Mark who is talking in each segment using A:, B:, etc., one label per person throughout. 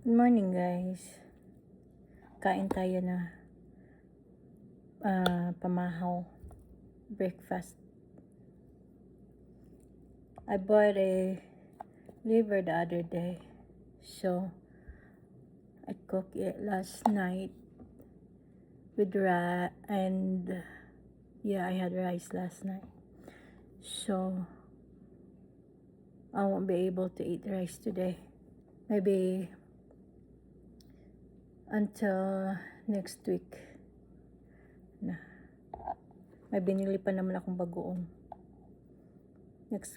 A: Good morning, guys. Kain tayo na pamahaw breakfast. I bought a liver the other day, so I cooked it last night with rice, and I had rice last night, so I won't be able to eat rice today. Maybe until next week na. May binili pa naman akong bagoong. Next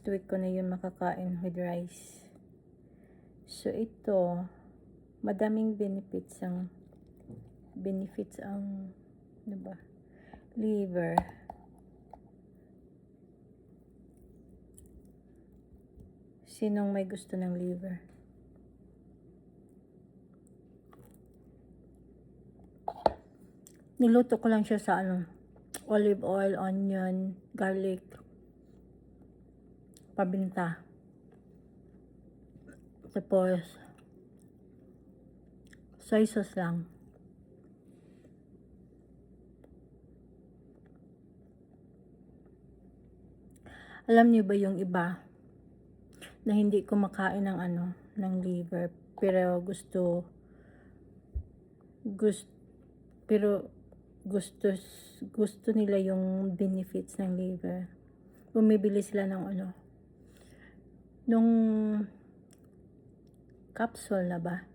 A: week ko na yun makakain with rice. So ito, madaming benefits ang ano ba? Liver. Sinong may gusto ng liver? Niluto ko lang siya sa olive oil, onion, garlic, pabinta. Tapos soy sauce lang. Alam niyo ba yung iba na hindi kumakain ng ng liver, pero gusto nila yung benefits ng liver. Bumibili sila ng nung capsule na ba,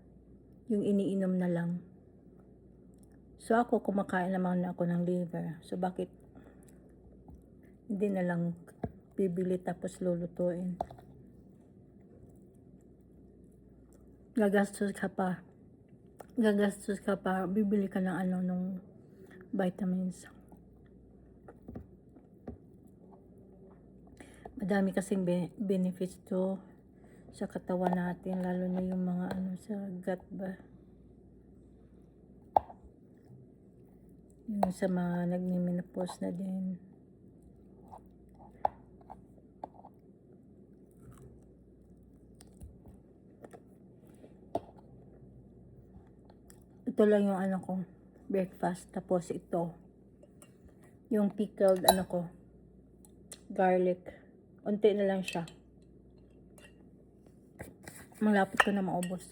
A: yung iniinom na lang. So ako, kumakain naman ako ng liver, so bakit hindi na lang bibili tapos lulutuin? Gagastos ka pa, bibili ka ng nung vitamins. Madami kasing benefits to sa katawan natin, lalo na yung mga sa gut ba, yung sa mga nagme-menopause na din. Ito lang yung ko, breakfast. Tapos ito, yung pickled garlic. Unti na lang siya. Malapit ko na maubos.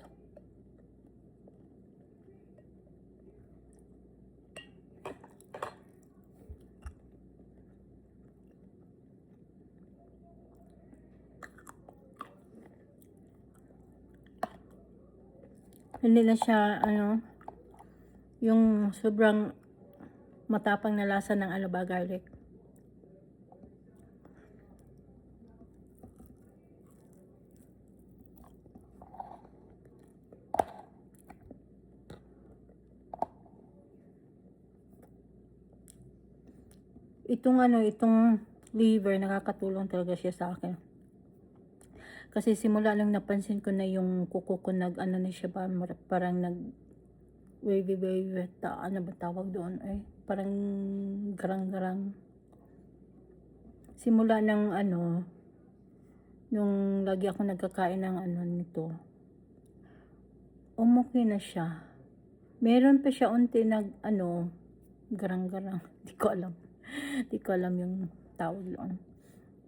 A: Hindi na siya yung sobrang matapang na lasa ng garlic. Itong liver, nakakatulong talaga siya sa akin. Kasi simula nang napansin ko na yung kuko ko na siya ba, parang wavy ba tawag doon, parang garang-garang. Simula ng nung lagi ako nagkakain ng nito, umuki na siya. Meron pa siya unti garang-garang. Di ko alam yung tawag doon.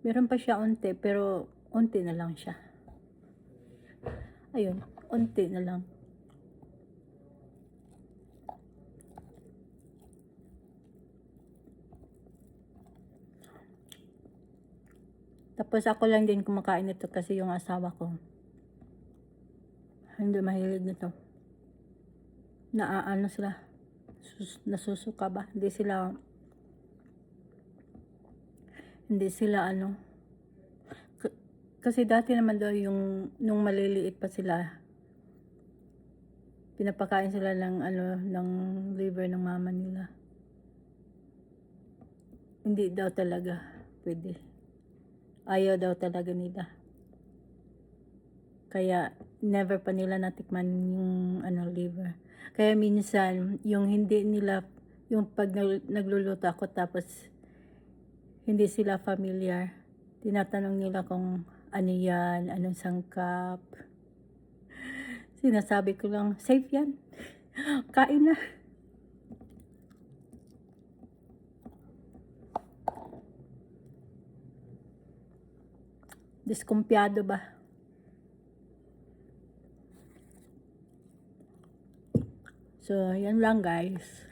A: Meron pa siya unti, pero unti na lang siya. Ayun, unti na lang. Tapos ako lang din kumakain nito kasi yung asawa ko hindi mahilig nito. Sila, nasusuka ba? Hindi sila kasi dati naman daw nung maliliit pa sila, pinapakain sila ng liver ng mama nila. Hindi daw talaga pwede. Ayaw daw talaga nila. Kaya never pa nila natikman yung liver. Kaya minsan yung hindi nila, yung pag nagluluto ako tapos hindi sila familiar, tinatanong nila kung ano yan, anong sangkap. Sinasabi ko lang, safe yan. Kain na. Diskumpiyado ba? So, yan lang guys.